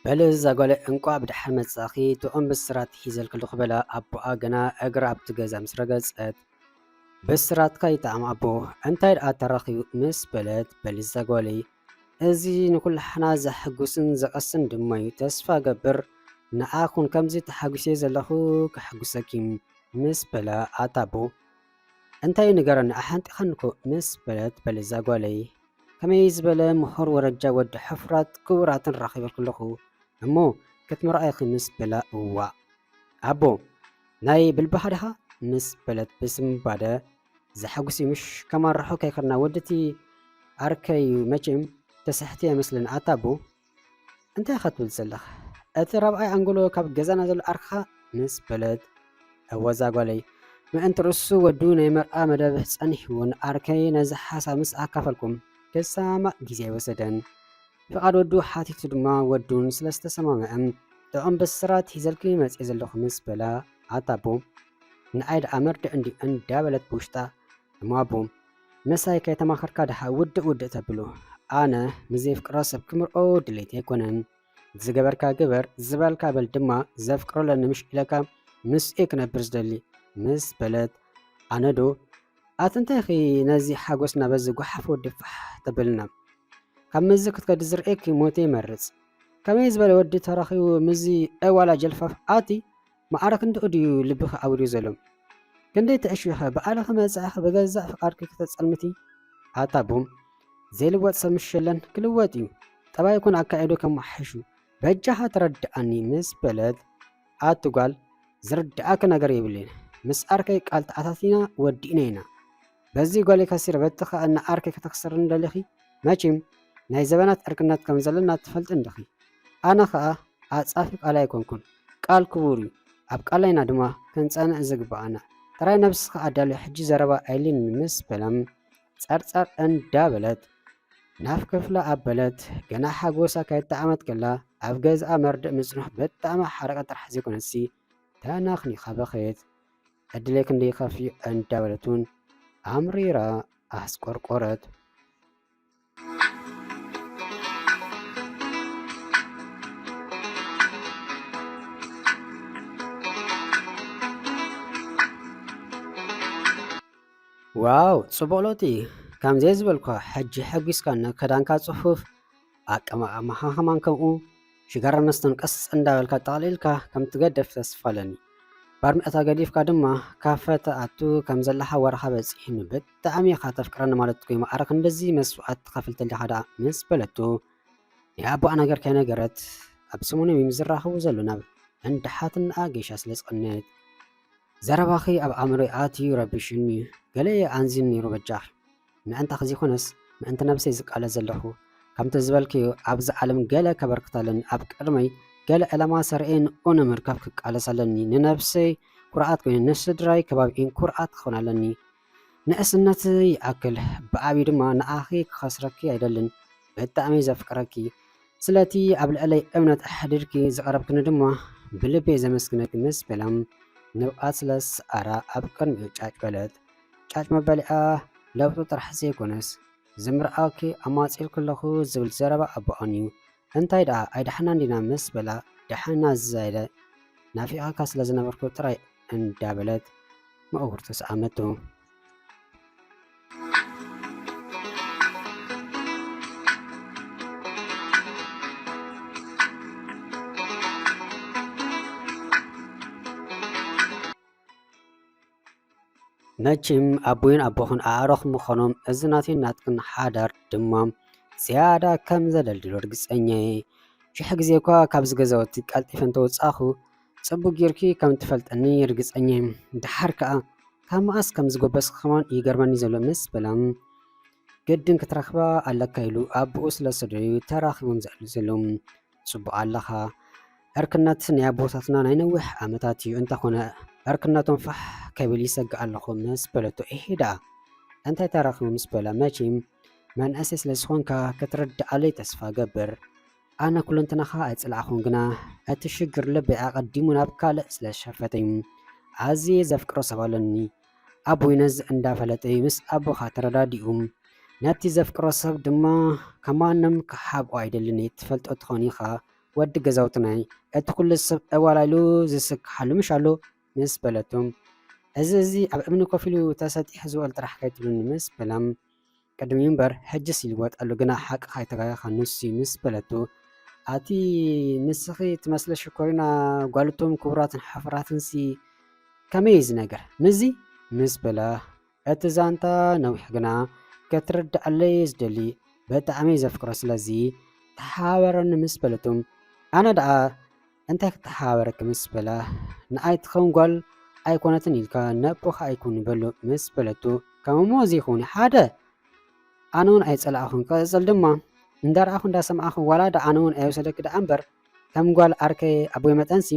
በሊ እዛ ጓለይ እንቋዕ ብደሓን መጻኺ፣ ጥዑም ብስራት ሒዘልኪ ኣለኹ በላ ኣቦኣ ገና እግራ ኣብቲ ገዛ ምስ ረገጸት። ብስራትካ ይጥዓም ኣቦ፣ እንታይ ደኣ ተራኺቡ ምስ በለት፣ በሊ እዛ ጓለይ እዚ ንኩላሕና ዘሐጉስን ዘቐስን ድማ እዩ። ተስፋ ገብር ንዓኹን ከምዚ ተሓጒሰ ዘለኹ ከሐጉሰኪ ምስ በላ ኣታ ኣቦ እንታይ እዩ ንገረኒ ኣሓንጢኻኒ እኮ ምስ በለት፣ በሊ እዛ ጓለይ ከመይ ዝበለ ምሁር ወረጃ ወዲ ሕፍራት ክቡራትን ረኺበልኩ ኣለኹ እሞ ክትምርዓይኺ ምስ በላ እዋእ ኣቦ ናይ ብልብኻ ዲኻ ምስ በለት ብስንባደ ዘሐጉስ እዩ ምሽ ከማን ርሑቕ ከይከድና ወድቲ ዓርከይ እዩ መቸም ተስሕቲ ኣይመስልን ኣታ ኣቦ እንታይ ኢኻ ትብል ዘለኻ እቲ ራብዓይ ኣንጎሎ ካብ ገዛና ዘሎ ዓርክኻ ምስ በለት እወ እዛ ጓለይ ምእንቲ ርእሱ ወዱ ናይ መርዓ መደብ ጸኒሕዎ ንዓርከይ ነዚ ሓሳብ ምስ ኣካፈልኩም ክሰማማዕ ግዜ ኣይወሰደን ፍቓድ ወዱ ሓቲቱ ድማ ወዱን ስለ ዝተሰማምዐ ጥዑም ብስራት ሒዘልኪ መጽየ ዘለኹ ምስ በላ ኣታ ኣቦ ንዓይ ደኣ መርድእ እንድዩ እንዳበለት ብውሽጣ እሞ ኣቦ ምሳይ ከይተማኸርካ ደሓ ውድእ ውድእ ተብሉ ኣነ ንዘየፍቅሮ ሰብ ክምርዖ ድሌት ኣይኮነን ዝገበርካ ግበር ዝበልካ በል ድማ ዘፍቅሮ ኣለኒ ምሽ ኢለካ ምስኡ ክነብር ዝደሊ ምስ በለት ኣነ ዶ ኣቲ እንታይ ኺ ነዚ ሓጎስና በዚ ጓሓፍ ወዲ ፋሕ ተብልና ካብ መዚ ክትከዲ ዝርእየኪ ሞተ ይመርጽ ከመይ ዝበለ ወዲ ተረኺቡ ምዚ ዕዋላ ጀልፋፍ ኣቲ ማዕረ ክንድኡ ድዩ ልብኺ ኣውርዩ ዘሎ ክንደይ ትዕሽኺ ብኣልኺ መጻእኺ ብገዛእ ፍቓድኪ ክተጸልምቲ ኣታ ቡም ዘይልወጥ ሰብ ምሽ የለን ክልወጥ እዩ ጠባይ ኩን ኣካይዱ ከመሓይሹ በጃኻ ተረድኣኒ ምስ በለት ኣቲ ጓል ዝርድኣኪ ነገር የብለይን ምስ ዓርከይ ቃል ተኣታቲና ወዲእና ኢና በዚ ጓለይ ከሲረ በቲ ኸኣ ንዓርከይ ከተኽስርኒ ደሊኺ መቸም ናይ ዘበናት ዕርክነት ከም ዘለና ትፈልጢ እንዲኺ ኣነ ኸኣ ኣጻፊ ቃል ኣይኮንኩን ቃል ክቡር እዩ ኣብ ቃላይና ድማ ክንጸንዕ ዝግብኣና ጥራይ ነብስኻ ኣዳልዮ ሕጂ ዘረባ ኣይልኒ ምስ በላ ጸርጸር እንዳበለት ናብ ክፍላ ኣበለት ገና ሓጎሳ ከይጠዓመት ከላ ኣብ ገዝኣ መርድእ ምጽንሑ ብጣዕሚ ሓረቀ ጥራሕ ዘይኮነሲ ተናኽኒኻ በኸየት ዕድለይ ክንደይ ከፊኡ እንዳበለት እውን ኣምሪራ ኣስቆርቆረት ዋው ጽቡቕ ለውጢ እዩ። ከምዚ ዝበልኳ ሕጂ ሓጒስካኒ ክዳንካ ጽፉፍ ኣቀማቕማኻ ከማን ከምኡ ሽጋራ መስተን ቀስ እንዳበልካ ጠቕሊልካ ከም ትገድፍ ተስፋ ኣለኒ። ባርሚዕታ ገዲፍካ ድማ ካፈ ትኣቱ ከም ዘለኻ ወረኻ በጺሑኒ ብጣዕሚ ኢኻ ተፍቅረኒ ማለት እኮ እዩ መዓረ ክንድዚ መስዋእቲ ትኸፍል ተሊኻ ደኣ ምስ በለቶ ናይ ኣቦኣ ነገር ከይነገረት ኣብ ሰሙን እዮም ዝራኸቡ ዘሎ ናብ እንዳ ሓትንኣ ጌሻ ስለ ዝቐነየት ዘረባኺ ኣብ ኣእምሮይ ኣትዩ ረቢሹኒ ገለ እየ ኣንዚን ነይሩ በጃኺ ምእንታኺ ዘይኮነስ ምእንቲ ነብሰይ ዝቃለስ ዘለኹ ከምቲ ዝበልክዮ ኣብዚ ዓለም ገለ ከበርክት ኣለኒ ኣብ ቅድመይ ገለ ዕላማ ሰርኤ ንኡ ንምርካብ ክቃለስ ኣለኒ ንነብሰይ ኩርዓት ኮይኑ ንስድራይ ከባቢኡን ኩርዓት ክኾን ኣለኒ ንእስነት ይኣክል ብዓብዩ ድማ ንኣኺ ክኸስረኪ ኣይደልን ብጣዕሚ ዘፍቅረኪ ስለቲ ኣብ ልዕለይ እምነት ኣሕዲርኪ ዝቐረብክኒ ድማ ብልቢ እየ ዘመስግነኪ ምስ በላ ንብዓት ስለ ዝሰኣራ ኣብ ቅድሚኡ ጫጭ በለት። ጫጭ መበሊኣ ለውጢ ጥራሕ ዘይኮነስ ዝምርዓወኪ ኣማጺእልኪ ኣለኹ ዝብል ዘረባ ኣቦኣን እዩ። እንታይ ደኣ ኣይደሓናን ዲና ምስ በላ ደሓና ዝዛይደ ናፊቐካ ስለ ዝነበርኩ ጥራይ እንዳበለት መእውርቱ ሰኣመቱ። መችም ኣቦይን ኣቦኽን ኣዕሩኽ ምዃኖም እዚ ናተይን ናትክን ሓዳር ድማ ዝያዳ ከም ዘደልድሎ ርግጸኛ እየ። ሽሕ ግዜ እኳ ካብዚ ገዛውቲ ቀልጢፈ እንተወጻእኹ ጽቡቕ ጌርኪ ከም ትፈልጥኒ ርግጸኛ እየ። ደሓር ከኣ ካብ መኣስ ከም ዝጎበስኪ ከማን ይገርመኒ ዘሎ ምስ በላ ግድን ክትረኽባ ኣለካ ኢሉ ኣቦኡ ስለ ዝሰደዶ እዩ ተራኺቦም ዝዕልሉ ዘለዉ። ጽቡቕ ኣለኻ። ዕርክነት ናይ ኣቦታትና ናይ ነዊሕ ዓመታት እዩ። እንተኾነ ዕርክነቶም ፋሕ ከብል ይሰግእ ኣለኹ ምስ በለቶ፣ እሂ ደኣ እንታይ ተራኺቡ ምስ በላ፣ መቸም መንእሰይ ስለ ዝኾንካ ክትርድኣለይ ተስፋ እገብር። ኣነ ኩለንትናኻ ኣይጸላእኹን፣ ግና እቲ ሽግር ልበይ ኣቐዲሙ ናብ ካልእ ስለ ዝሸፈተ'ዩ። ኣዝየ ዘፍቅሮ ሰብ ኣለኒ። ኣቦይ ነዚ እንዳፈለጠ ምስ ኣቦኻ ተረዳዲኡ። ነቲ ዘፍቅሮ ሰብ ድማ ከማንም ክሓብኦ ኣይደልን እየ። ትፈልጦ ትኾን ኢኻ፣ ወዲ ገዛውትናይ፣ እቲ ኩሉ ሰብ ዕዋላ ኢሉ ዝስክሓሉ ምሽ ኣሎ ምስ በለቱ፣ እዚ እዚ ኣብ እምኒ ኮፍ ኢሉ ተሰጢሑ ዝውዕል ጥራሕ ከይትብሉኒ ምስ በላ፣ ቅድሚኡ እምበር ሕጅስ ይልወጥ ኣሎ፣ ግና ሓቅኻ ኣይተጋገኻ ንሱ እዩ ምስ በለቱ፣ ኣቲ ንስኺ ትመስለ ሽኮሪና ጓልቶም ክቡራትን ሓፍራትንሲ ከመይ እዩ እዚ ነገር ምስዚ ምስ በላ፣ እቲ ዛንታ ነዊሕ ግና ክትርድኣለይ ዝደሊ ብጣዕሚ ዘፍቅሮ ስለዚ ተሓባበረኒ ምስ በለቱ ኣነ ደኣ እንታይ ክተሓባበረኪ ምስ በላ ንኣይ ትኸውን ጓል ኣይኮነትን ኢልካ ነቦኻ ኣይኮን በሉ ምስ በለቱ ከም እሞ እዚ ይኸውን ሓደ ኣነ እውን ኣይጸላእኹን ክቕጽል ድማ እንዳረኣኹ እንዳሰማዕኹ ዋላ ደኣ ኣነ እውን ኣይወሰደኪ ደኣ እምበር ከም ጓል ኣርከይ ኣቦይ መጠንሲ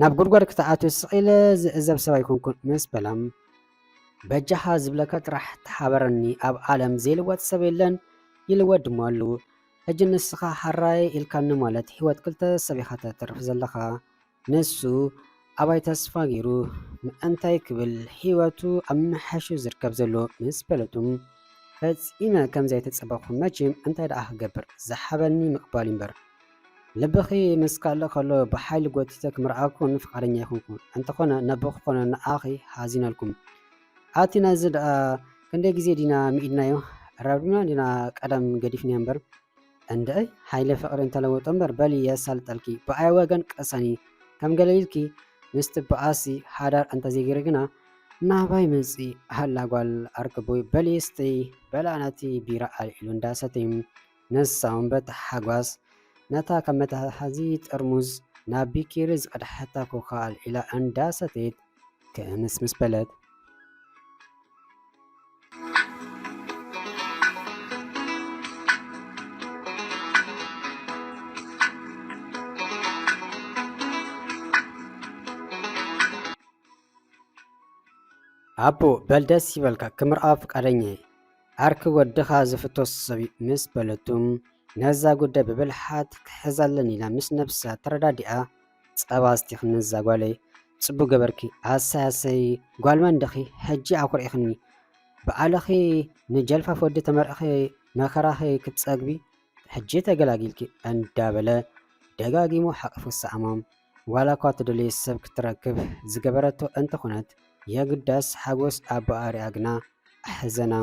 ናብ ጉድጓድ ክትኣትዊ ስቕ ኢለ ዝእዘብ ሰብ ኣይኮንኩን ምስ በላ በጃኻ ዝብለካ ጥራሕ ተሓበረኒ ኣብ ዓለም ዘይልወጥ ሰብ የለን ይልወጥ ድማ ኣሉ ሕጂ ንስኻ ሓራይ ኢልካኒ ማለት ህይወት ክልተ ሰብ ኢኻ ተትርፍ ዘለኻ ንሱ ኣባይ ተስፋ ገይሩ ምእንታይ ክብል ህይወቱ ኣብ ምምሕያሹ ዝርከብ ዘሎ ምስ በለቱ ፈጺመ ከም ዘይተጸበኹ መቼም እንታይ ደኣ ክገብር ዝሓበኒ ምቕባል እምበር ልብኺ ምስ ካልእ ከሎ ብሓይሊ ጎቲተ ክምርዓኩን ፍቓደኛ ኣይኮንኩን እንተኾነ ነቦኺ ኮነ ንኣኺ ሓዚነልኩም ኣቲ ነዚ ደኣ ክንደይ ግዜ ዲና ምኢድናዮ ረብሪብና ዲና ቀደም ገዲፍንዮ እምበር እንድዒ ሓይሊ ፍቕሪ እንተለወጦ እምበር በሊ የሳልጠልኪ ብኣይ ወገን ቅሰኒ ከም ገለ ኢልኪ ምስቲ በኣሲ ሓዳር እንተዘይገይሩ ግና ናባይ ምጺ ሃላ ጓል ኣርክቦይ በሊ ስተይ በላ ነቲ ቢራ ኣልዒሉ እንዳሰተዩ ንሳ እውን በቲ ሓጓስ ነታ ካብ መትሓዚ ጥርሙዝ ናብ ቢኬሪ ዝቐድሐታ ኮካ ኣልዒላ እንዳሰተየት ክምስምስ በለት። ኣቦ በል ደስ ይበልካ ክምርኣው ፍቃደኛ እየ ዓርኪ ወድኻ ዝፍቶ ሰብ እዩ ምስ በለቱ ነዛ ጉዳይ ብብልሓት ክሕዛ ኣለኒ ኢላ ምስ ነብሳ ተረዳዲኣ ጸባ ኣስቲኽኒ እዛ ጓለይ ጽቡቅ ገበርኪ ኣሰይ ኣሰይ ጓል መን ድኺ ሕጂ ኣኩሪዕኽኒ ብዓልኺ ንጀልፋፍ ወዲ ተመርዕኺ መከራኺ ክትጸግቢ ሕጂ ተገላጊልኪ እንዳበለ ደጋጊሙ ሓቂፉ ሰኣማ ዋላ እኳ ትደልዮ ሰብ ክትረክብ ዝገበረቶ እንተኾነት የግዳስ ሓጎስ ኣቦኣ ሪኣ ግና ኣሕዘና